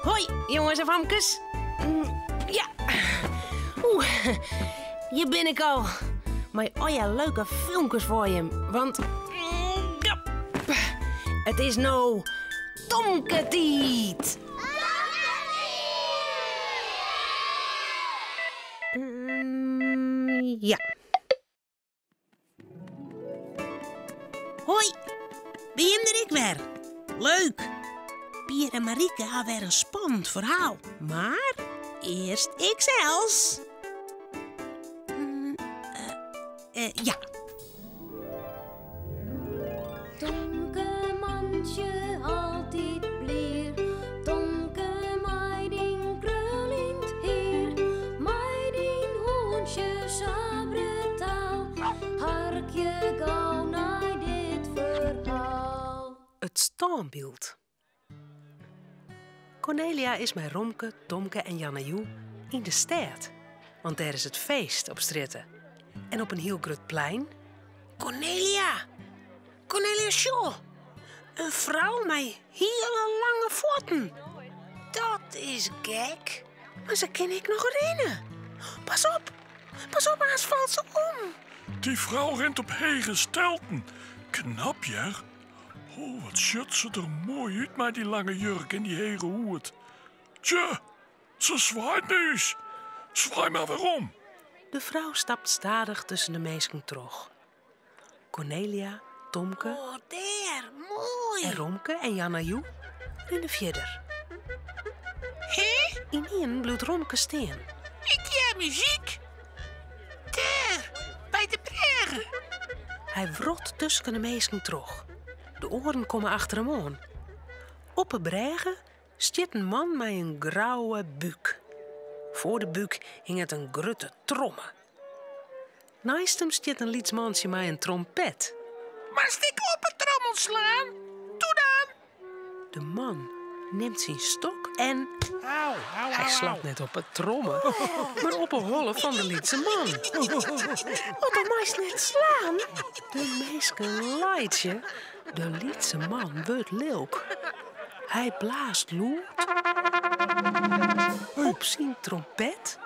Hoi, jonges en famkes. Ja. Oeh, hjir bin ik al. Mei allegear leuke filmkes foar jim. Want ja, it is no Tomke-tiid. Ja. Hoi, by jim der ek wer. Leuk. Pier en Marieke ha wer in spannend ferhaal. Mar earst iksels. Ja. Tomke mantsje altyd blier, Tomke mei dyn kruljend hier, mei dyn hûntsje sa brutaal, harkje gau nei dit ferhaal. It stânbyld. Kornelia is mei Romke, Tomke en Jannejoe yn de stêd. Want dêr is it feest op strjitte. En op in hiel grut plein. Kornelia! Kornelia, sjoch! In frou mei hiele lange fuotten. Dat is gek. Mar se kin ek noch rinne. Pas op! Pas op, aanst falt se om. Dy frou rint op hege stelten. Knap, hear. Oh, wat sjocht se der moai út mei dy lange jurk en dy hege hoed. Tsje, se swaait nei ús. Swaai mar werom. De frou stapt stadich tusken de minsken troch. Kornelia, Tomke. Oh, dêr, moai. En Romke en Jannejoe rinne fierder. Hé? Ynienen bliuwt Romke stean. Ik hear muzyk. Dêr, by de brêge. Hy wrot tusken de minsken troch. De oaren komme achter him oan. Op 'e brêge stiet in man mei in grouwe búk. Foar de búk hinget in grutte tromme. Neist him stiet in lyts mantsje mei in trompet. Moatst ek op 'e trommel slaan? Doe dan! De man nimt syn stok en Au, au, hy slacht net op 'e tromme, mar op 'e holle fan de lytse man. Wat dan meist net slaan? De minsken laitsje. De lytse man wurdt lilk. Hy blaast lûd op syn trompet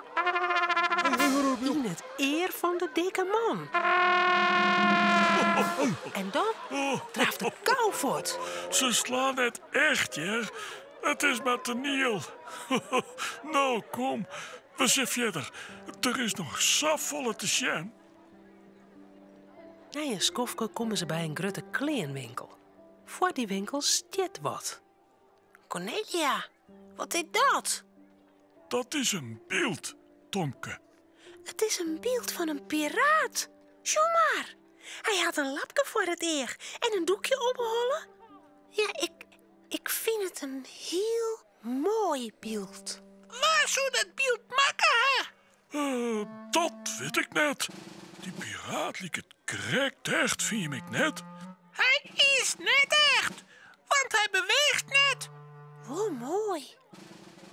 yn it ear fan de dikke man. En dan draaft er gau fuort. Se slaan net echt, hear. It is mar toaniel. No, kom, we sille fierder. Der is noch safolle te sjen. Nei in skoftke komme se by in grutte kleanwinkel. Foar dy winkel stiet wat. Kornelia, wat is dat? Dat is in byld, Tomke. It is in byld fan in piraat. Sjoch mar. Hy hat in lapke foar it each en in doekje om 'e holle. Ja, ik, ik fyn it in hiel moai byld. Wa soe dat byld makke ha? Dat wit ik net. Dy piraat liket krekt echt, fyn ik net? Hy is net echt, want hy beweecht net. Wol moai.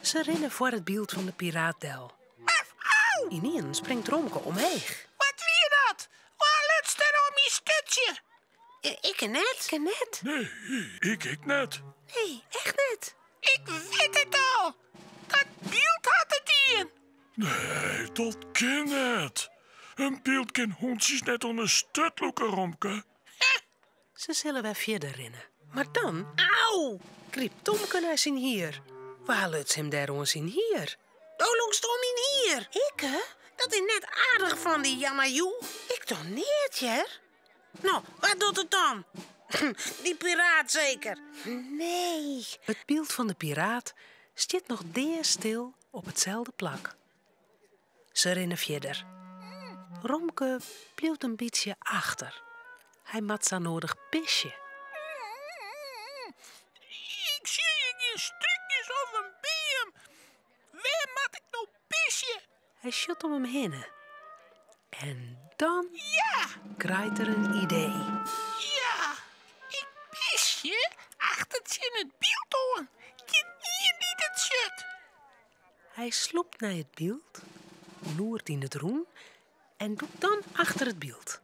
Se rinne foar it byld fan de piraat del. Af, au! Ynienen springt Romke omheech. Wat wie dat? Wa luts der oan myn sturtsje? Ik net. Ik net. Nee, ik ek net. Nee, echt net. Ik wit it al. Dat byld hat it dien. Nee, dat kin net. In byld kin hûntsjes net oan 'e sturt lûke, Romke. Se sille wer fierder rinne. Mar dan, au! Grypt Tomke nei syn hier. Wa luts him dêr oan syn hier? Do lûkst oan myn hier. Ikke? Dat is net aardich fan dy, Jannejoe. Ik doch neat, hear. No, wa docht it dan? Dy piraat seker? Nee. It byld fan de piraat stiet noch deastil op itselde plak. Se rinne fierder. Romke bliuwt in bytsje achter. Hy moat sa noadich pisje. Ik sjoch gjin strúkjes of in beam. Wêr moat ik no pisje? Hy sjocht om him hinne. En dan Ja! krijt er in idee. Ja, ik pisje achter tsjin it byld oan. Gjin ien dy't it sjocht. Hy slûpt nei it byld, loert yn it rûn en dûkt dan achter it byld.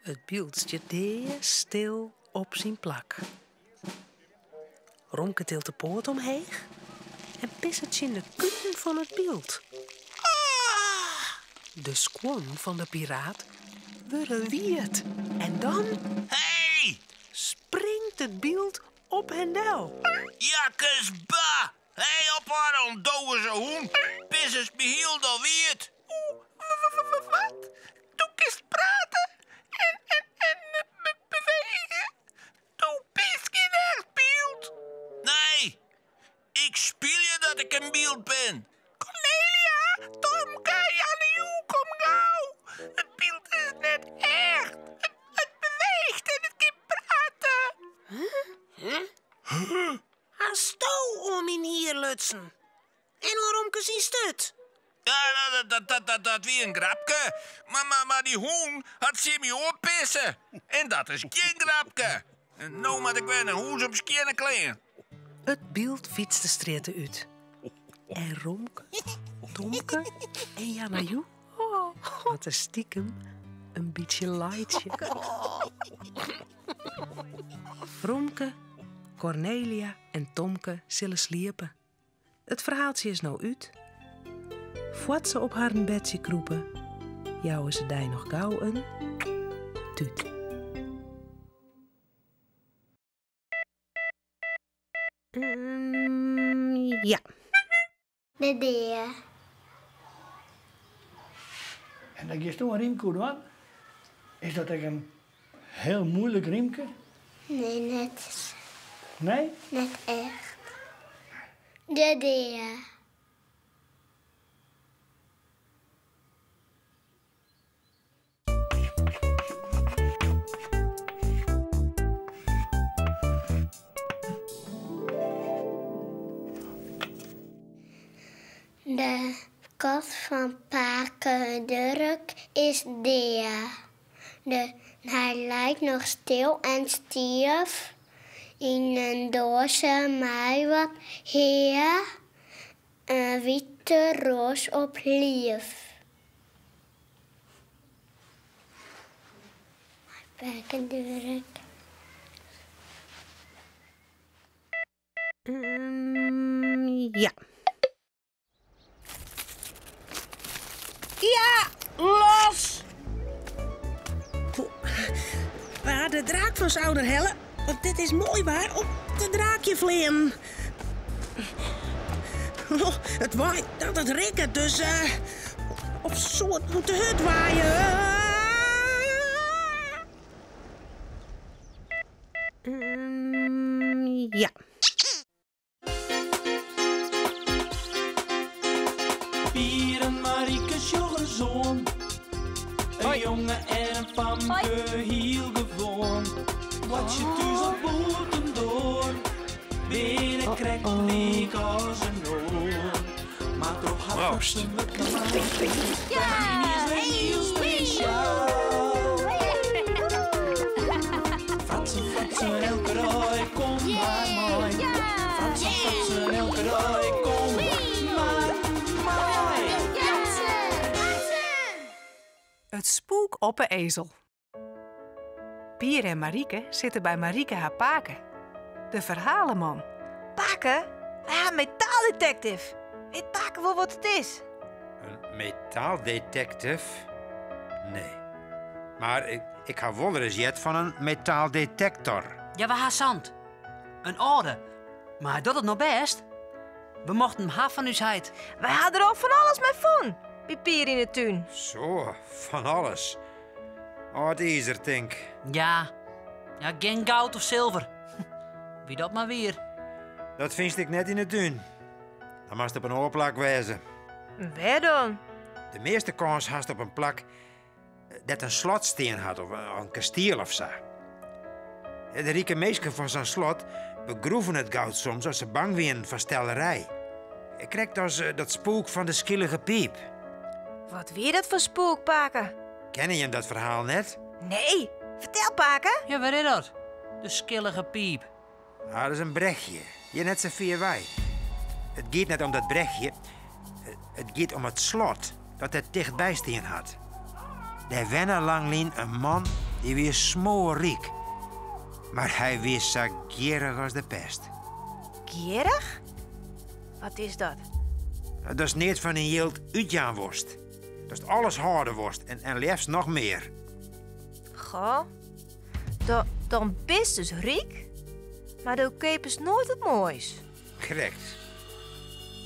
It byld stiet deastil op syn plak. Romke tilt de poat omheech. en pisset tsjin de kuten fan it byld. De skuon fan de piraat wurde wiet en dan Hey! springt it byld op him del. Jakkes ba! Hé, ophâlde ûndogense hûn! Pissest my hielendal wiet! Wat? Do kinst prate en en bewege? Do bist gjin echt byld! Nee, ik spylje dat ik in byld bin. Cornelia, Tomke, Jannejoe, kom gau! It byld is net echt. It beweecht en it kin prate. Hasto oan myn hier lutsen? En oan Romke syn sturt? Ja, dat, dat, dat, dat wie in grapke. Mar, mar, mar dy hûn hat tsjin my oanpisse. En dat is gjin grapke. En no moat ik wer nei hûs om skjinne klean. It byld fytst de strjitte út. En Romke, Tomke en Jannejoe moatte stikem in bytsje laitsje. Romke, Cornelia en Tomke sille sliepe. It ferhaaltsje is no út. Foar't se op harren bedsje krûpe, jouwe se dy noch gau in tút. Ja. De dea. En dan giest do in rymke oer dwaan. Is dat ek in hiel muoilik rymke? Nee, net. Nee? Net echt. De dea. De kat fan pake Durk is dea. De, hy leit noch stil en stiif yn in doaze mei wat hea, in wite roas op liif. Pake Durk. Ja. Ja, los! We ha de draak fan souder helle, want dit is moai waar om te draakjefleanen. Oh, it waait dat it rikket, dus uh, of soe it no te hurd waaie? Ja. Pier en Marike sjogge ris oan. In jonge en in famke, hiel gewoan. Boartsje thús of bûtendoar, binne krekt lyk as in oar. Mar troch har Proost. fratsen wurdt Fermine is wer hiel spesjaal. Fratsen, fratsen, elke dei, kom mar mei. Fratsen, fratsen, elke dei, kom mar mei. It spoek op 'e ezel. Pier en Marike sitte by Marike har pake, de ferhaleman. Pake, wy ha in metaaldetective. Wit pake wol wat it is? In metaaldetective? Nee. Mar ik, ik ha wolris heard fan in metaaldetector. Ja, we ha sa'n. In âlde. Mar hy docht it noch bêst. We mochten 'm ha fan ús heit. Wy ha der al fan alles mei fûn by Pier yn 'e tún. Zo, fan alles. Âld izer, tink. Ja, ja, gjin goud of silver. Wie dat mar wier. Dat fynst ek net yn 'e tún. Dan moatst op in oar plak wêze. Wêr dan? De measte kâns hast op in plak dêr't in slot stean hat of in kastiel of sa. De rike minsken fan sa'n slot begroeven it goud soms as se bang wienen foar stellerij. Krekt as dat spoek fan de Skillige Piip. Wat wie dat foar spoek, pake? Kenne jim dat ferhaal net? Nee, fertel pake. Ja, wêr is dat? De Skillige Piip. Ah, dat is in brechje, hjir net sa fier wei. It giet net om dat brechje, it giet om it slot dat dêr tichtby stien hat. Dêr wenne lang lyn in man dy wie smoarryk. Mar hy wie sa gjirrich as de pest. Gjirrich? Wat is dat? Datst neat fan dyn jild útjaan wolst. Datst alles hâlde wolst en, en leafst noch mear. Goh, dan, dan bist dus ryk, mar do keapest noait wat moais. Krekt.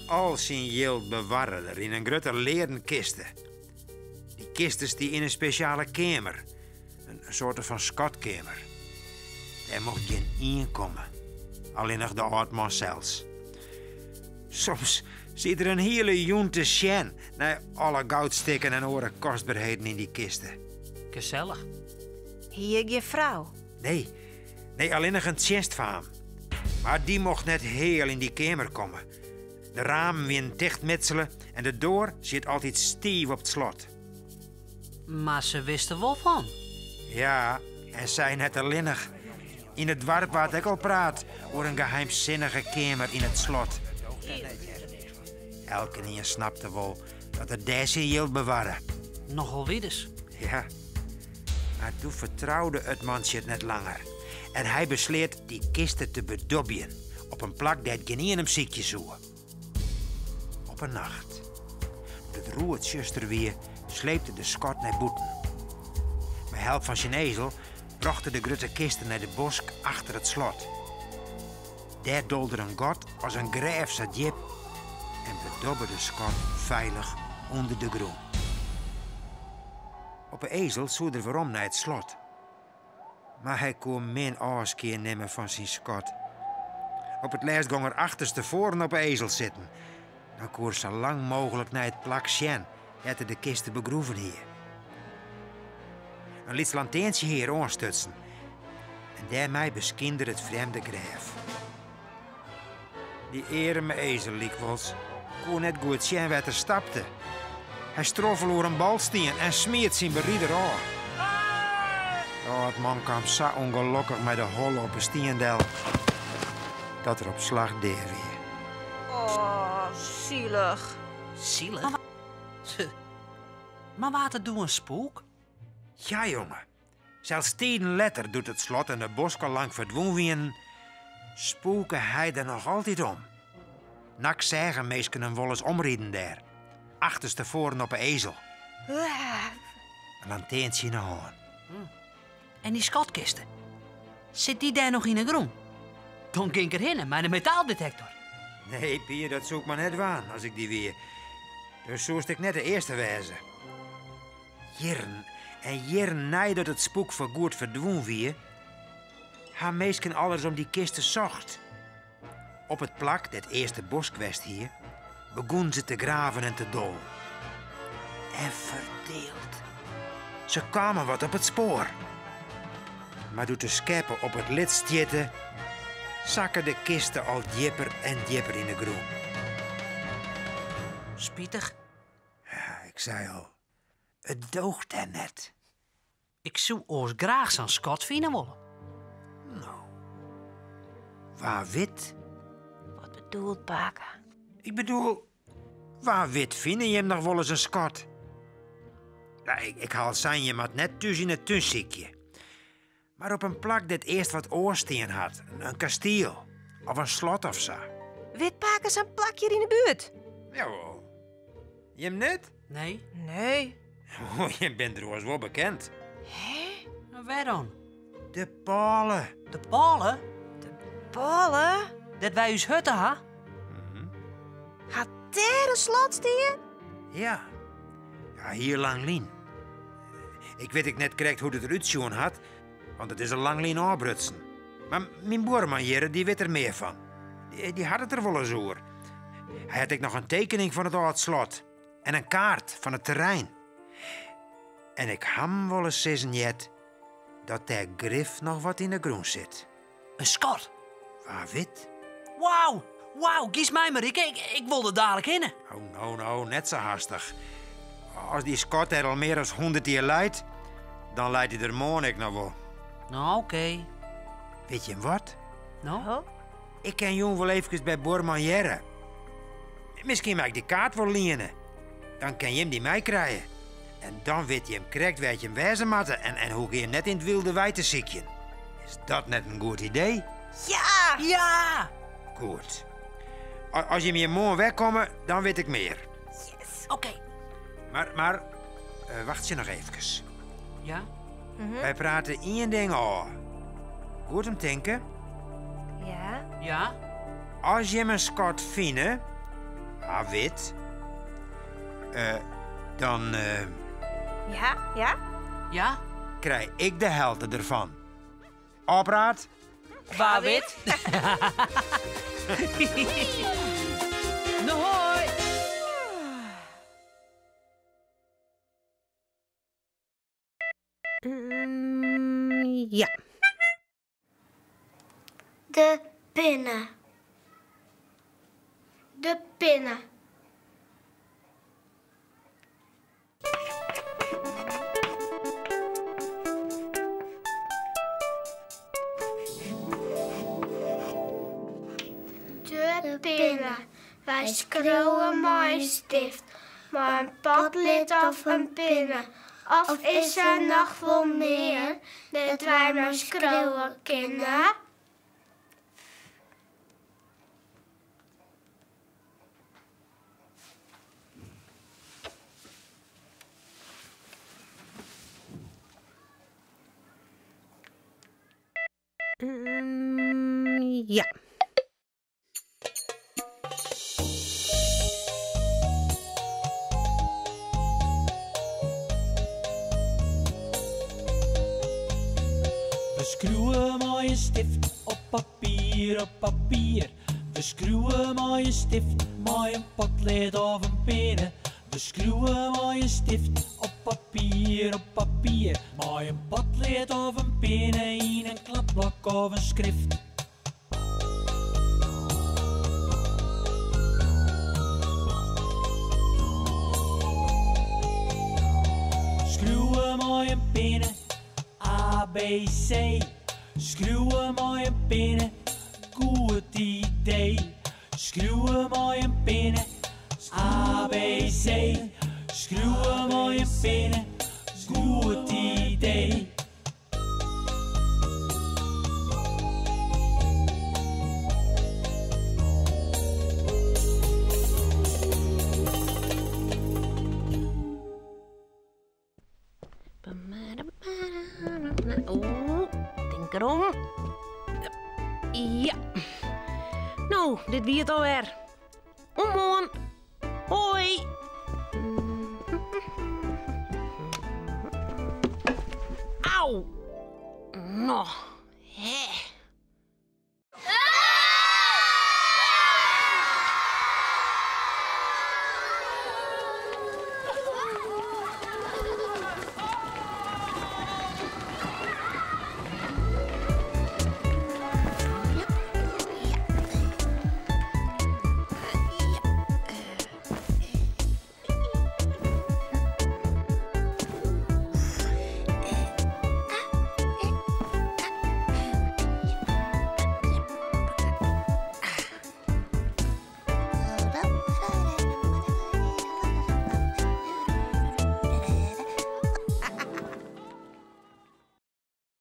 Al syn jild bewarre er yn in grutte learen kiste. Dy kiste stie yn in spesjale keamer, in soarte fan skatkeamer. Dêr mocht gjin ien komme, allinnich de âldman sels. Soms siet er in hiele jûn te sjen nei alle goudstikken en oare kostberheden yn dy kiste. Gesellich. Hie er gjin frou? Nee, nee, allinnich in tsjinstfaam. Mar dy mocht net heal yn dy keamer komme. De ramen wienen tichtmitsele en de doar siet altyd stiif op 't slot. Mar se wist der wol fan. Ja, en sy net allinnich. Yn it doarp waard ek al praat oer in geheimsinnige keamer yn it slot. Elkenien snapte wol dat er dêr syn jild bewarre. Nochal wiedes. Ja, mar doe fertroude it mantsje it net langer en hy besleat dy kiste te bedobjen op in plak dêr't gjinien him sykje soe. Op in nacht, doe't it roettsjuster wie, sleepte er de skat nei bûten. Mei help fan syn ezel brocht er de grutte kiste nei de bosk achter it slot. Dêr dolde er in gat as in grêf sa djip en bedobbe de skat feilich ûnder de grûn. Op 'e ezel soe er werom nei it slot. Mar hy koe min ôfskie nimme fan syn skat. Op it lêst gong er achterstefoaren op 'e ezel sitten. Dan koe er sa lang mooglik nei it plak sjen dêr't er de kiste begroeven hie. In lyts lantearntsje hie er oanstutsen en dêrmei beskynde er it frjemde grêf. Dy earme ezel lykwols koe net goed sjen wêr't er stapte. Hy stroffele oer in balstien en smiet syn berider ôf. De âldman kaam sa ûngelokkich mei de holle op 'e stien del dat er op slach dea wie. Oh, sielich. Sielich? Mar waard it doe in spoek? Ja, jonge. Sels tiden letter, doe't it slot en de bosk al lang ferdwûn wienen, spoeke hy der noch altyd om. Nachts seagen minsken him wolris omriden dêr, achterstefoaren op 'e ezel. In lantearntsje yn 'e hân. En dy skatkiste, sit dy dêr noch yn 'e grûn? Dan gean ik derhinne mei de metaaldetektor. Nee, Pier, dat soe ik mar net dwaan as ik dy wie. Do soest ek net de earste wêze. Jierren en jierren neidat it spoek foargoed ferdwûn wie, ha minsken alris om dy kiste socht. Op it plak dêr't earst de bosk west hie, begûnen se te graven en te dollen. En ferdield. Se kamen wat op it spoar. Mar doe't de skeppe op it lid stjitte, sakke de kiste al djipper en djipper yn 'e grûn. Spitich. Ja, ik sei al, it doocht dêr net. Ik soe oars graach sa'n skat fine wolle. No, wa wit. Wat bedoelt pake? Ik bedoel, wa wit fine jim noch wolris in skat. Ja, ik, ik ha al sein, jim moat net thús yn 'e tún sykje. Mar op in plak dêr't earst wat oars stean hat, in kastiel of in slot of sa. Wit pake sa'n plak hjir yn 'e buert? Jawol. Jim net? Nee. Nee. Oh, jim binne der oars wol bekend. Hè? Mar wêr dan? De Pôle. De Pôle? De Pôle? Dêr't wy ús hutte ha? Hat dêr in slot stean? Ja. Ja, hiel lang lyn. Ik wit ek net krekt hoe't it derút sjoen hat, want it is al lang lyn ôfbrutsen. Mar myn buorman hjirre, dy wit der mear fan. Dy hat it der wolris oer. Hy hat ek noch in tekening fan it âld slot en in kaart fan it terrein. En ik ha him wolris sizzen heard dat dêr grif noch wat yn 'e grûn sit. In skat? Wa wit. Wauw, wauw, giest mei Marieke, ik, ik wol der dadelijk hinne. Oh, no, no, net sa hastich. As dy skat dêr al mear as 100 jier leit, dan leit hy der moarn ek noch wol. No, oké. Wit jim wat? No? Ik kin jûn wol eefkes by buorman hearre. Miskien mei ik dy kaart wol liene. Dan kin jim dy meikrije. En dan wit jim krekt wêr't jim wêze moatte en, en hoege jim net yn it wylde wei te sykjen. Is dat net in goed idee? Ja! Ja! Goed. As jim hjir moarn wer komme, dan wit ik mear. Yes. Oké. Mar, mar, wachtsje noch eefkes. Ja? Wy prate ien ding ôf. Goed om tinke. Ja. Ja? As jim in skat fine, wa wit, dan. Ja, ja? Ja? Krij ik de helte derfan. Ofpraat? Wa wit. No hoi! Ja. De pinne. De pinne. De pinne. Wy skriuwe mei in stift, mei in potlead of in pinne. Of is der noch wol mear dêr't wy mei skriuwe kinne? Ja. We skriuwe mei in stift op papier, op papier. We skriuwe mei in stift, mei in potlead of in pinne. We skriuwe mei in stift op papier, op papier. Mei in potlead of in pinne, yn in kladblok of in skrift. Skriuwe mei in pinne, A, B, C. Skriuwe mei in pinne, goed idee. Skriuwe mei in pinne, A, B, C. Skriuwe mei in pinne, goed idee. Oeh, tink derom. Ja. No, dit wie it alwer. Oant moarn. Hoi. Au. No.